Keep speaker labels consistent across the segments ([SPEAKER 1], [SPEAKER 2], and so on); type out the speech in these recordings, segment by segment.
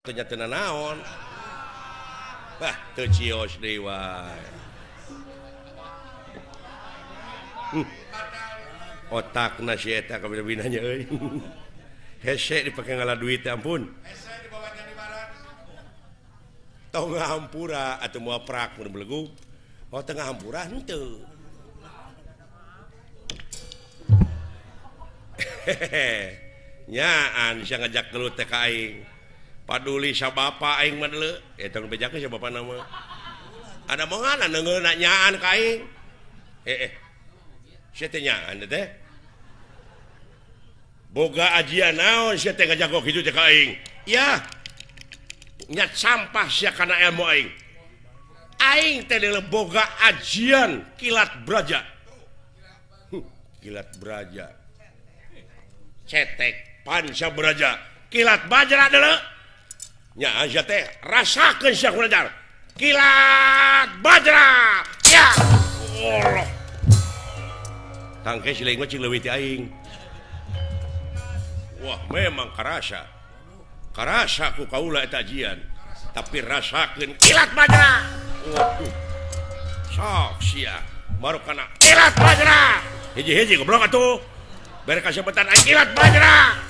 [SPEAKER 1] Teu nya teu nanaon. Bah, teu cios deui wae. Otakna si eta kabina-binanya euy. Hese dipake ngala duit teh ampun.
[SPEAKER 2] Hese dibawa jadi barat.
[SPEAKER 1] Tong ngahampura atuh moal prak mun belegug. Oh teu ngahampura henteu. Nyaan sia ngajak gelut teh ka aing. Paduli sa bapa aing mah deuleu. Eta nu bejakeun sa bapana mah. Ada mongan neungeunna nyaan ka aing. Sia teh nyaan teh. Boga ajian naon sia teh ngajago kitu teh ka aing. Yah. Nya sampah sia kana ilmu aing. Aing teh deuleu boga ajian kilat braja. Kilat braja. Cetek panca braja. Kilat bajra deuleu. Nya sia teh rasakeun sia kulajar. Kilat bajra. Ya. Allah. Tangke si leuwih cing leuwih ti aing. Wah, memang karasa. Karasa ku kaula eta ajian. Tapi rasakeun kilat bajra. Waduh. Sok sia. Baru kana kilat bajra. Hiji-hiji goblok atuh. Bere kasebetan aing kilat bajra.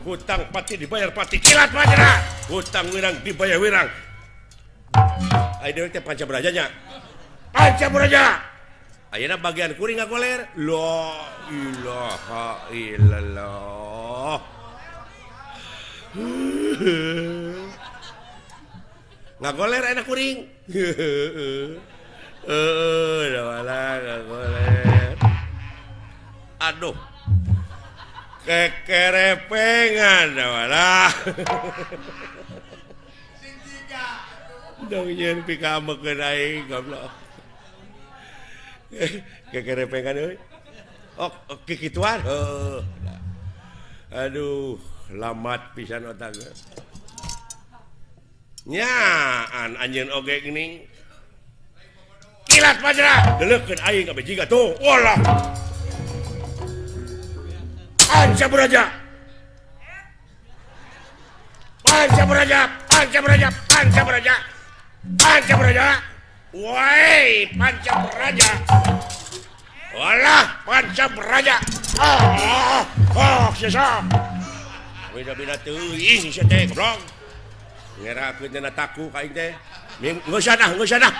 [SPEAKER 1] Hutang pati dibayar pati kilat bajra. Hutang wirang dibayar wirang. Aing deui teh panca braja nya. Panca braja. Ayeuna bagian kuring ngagoler. La ilaha illallah. Ngagoler enak kuring. Heeh, dah ngagoler. Aduh. Kekerepengan dah. Dong nyeun pikamekeun aing goblok. Kekerepengan euy. Oh, kikituan. Heuh. Aduh, lamat pisan otak. Nyaan anjeun oge geuning. Kilat bajra, deuleukeun aing kabeh jiga tuh. Walah. Panca braja. Panca braja, panca braja, panca braja. Panca braja. Woi, panca braja. Walah, panca braja. Ah, ah, sesa. Beda-beda teuing sia teh goblok. Ngerakeun dina taku ka aing teh. Geus ah, geus ah.